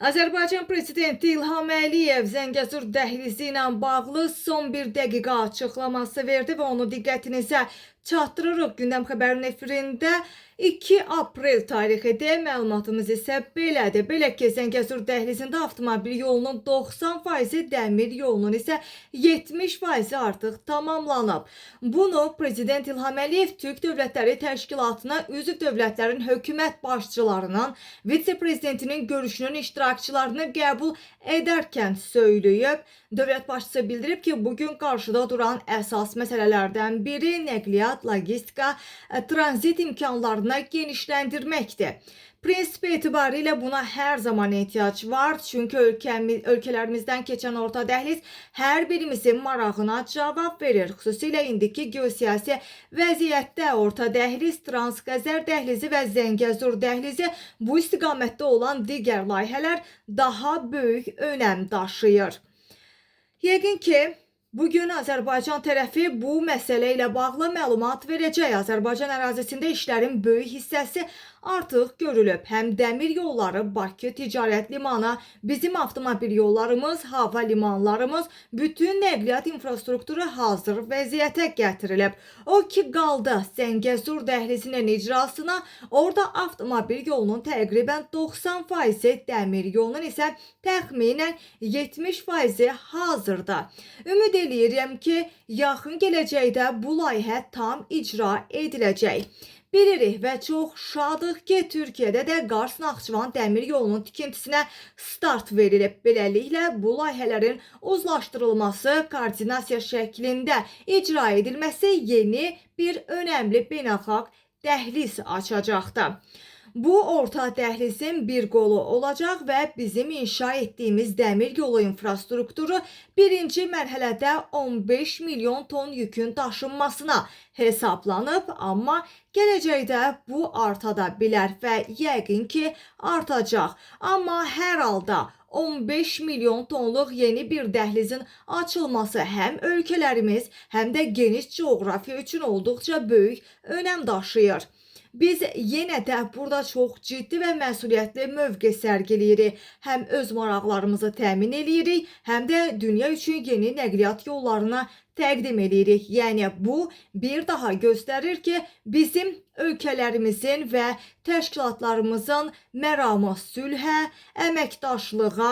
Azərbaycan prezidenti İlham Əliyev Zəngəzur dəhlizi ilə bağlı son bir dəqiqə açıqlaması verdi və onu diqqətinizə çatdırırıq. Gündəm xəbərinin efirində 2 aprel tarixidir. Məlumatımız isə belədir. Belə ki, Zəngəzur dəhlizində avtomobil yolunun 90%-i, dəmir yolunun isə 70%-i artıq tamamlanıb. Bunu Prezident İlham Əliyev Türk Dövlətləri Təşkilatına üzv dövlətlərin hökumət başçılarının, vitse-prezidentinin görüşünün iştirakçılarını qəbul edərkən söyləyib. Dövlət başçısı bildirib ki, bugün qarşıda duran əsas məsələlərdən biri nəqliyyat, logistika, tranzit imkanlarını genişləndirməkdir. Prinsip etibarilə buna hər zaman ehtiyac var, çünki ölkələrimizdən keçən orta dəhliz hər birimizin marağına cavab verir. Xüsusilə indiki geosiyasi vəziyyətdə orta dəhliz, Transxəzər dəhlizi və Zəngəzur dəhlizi, bu istiqamətdə olan digər layihələr daha böyük önəm daşıyır. Yəqin ki, bugün Azərbaycan tərəfi bu məsələ ilə bağlı məlumat verəcək. Azərbaycan ərazisində işlərin böyük hissəsi artıq görülüb. Həm dəmir yolları, Bakı ticarət limanı, bizim avtomobil yollarımız, hava limanlarımız, bütün nəqliyyat infrastrukturu hazır vəziyyətə gətirilib. O ki qaldı Zəngəzur dəhlizinin icrasına, orada avtomobil yolunun təqribən 90%-i, dəmir yolunun isə təxminən 70%-i hazırda. Ümid eləyirəm ki, yaxın gələcəkdə bu layihə tam icra ediləcək. Bilirik və çox şadıq ki, Türkiyədə də Qars-Naxçıvan dəmir yolunun tikintisinə start verilib. Beləliklə, bu layihələrin uzlaşdırılması, koordinasiya şəklində icra edilməsi yeni bir önəmli beynəlxalq dəhliz açacaqdır. Bu orta dəhlizin bir qolu olacaq və bizim inşa etdiyimiz dəmir yolu infrastrukturu birinci mərhələdə 15 milyon ton yükün daşınmasına hesablanıb, amma gələcəkdə bu arta da bilər və yəqin ki, artacaq. Amma hər halda 15 milyon tonluq yeni bir dəhlizin açılması həm ölkələrimiz, həm də geniş coğrafiya üçün olduqca böyük önəm daşıyır. Biz yenə də burada çox ciddi və məsuliyyətli mövqe sərgiləyirik. Həm öz maraqlarımızı təmin eləyirik, həm də dünya üçün yeni nəqliyyat yollarını təqdim eləyirik. Yəni bu bir daha göstərir ki, bizim ölkələrimizin və təşkilatlarımızın məramı sülhə, əməkdaşlığa,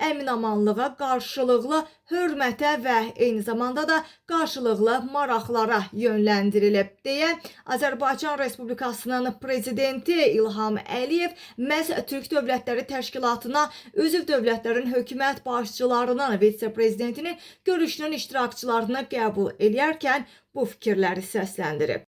əminamanlığa, qarşılıqlı hörmətə və eyni zamanda da qarşılıqlı maraqlara yönləndirilib deyə Azərbaycan Respublikasının prezidenti İlham Əliyev məhz Türk Dövlətləri Təşkilatına üzv dövlətlərin hökumət başçılarının, vitse-prezidentinin görüşünün iştirakçılarını qəbul eləyərkən bu fikirləri səsləndirib.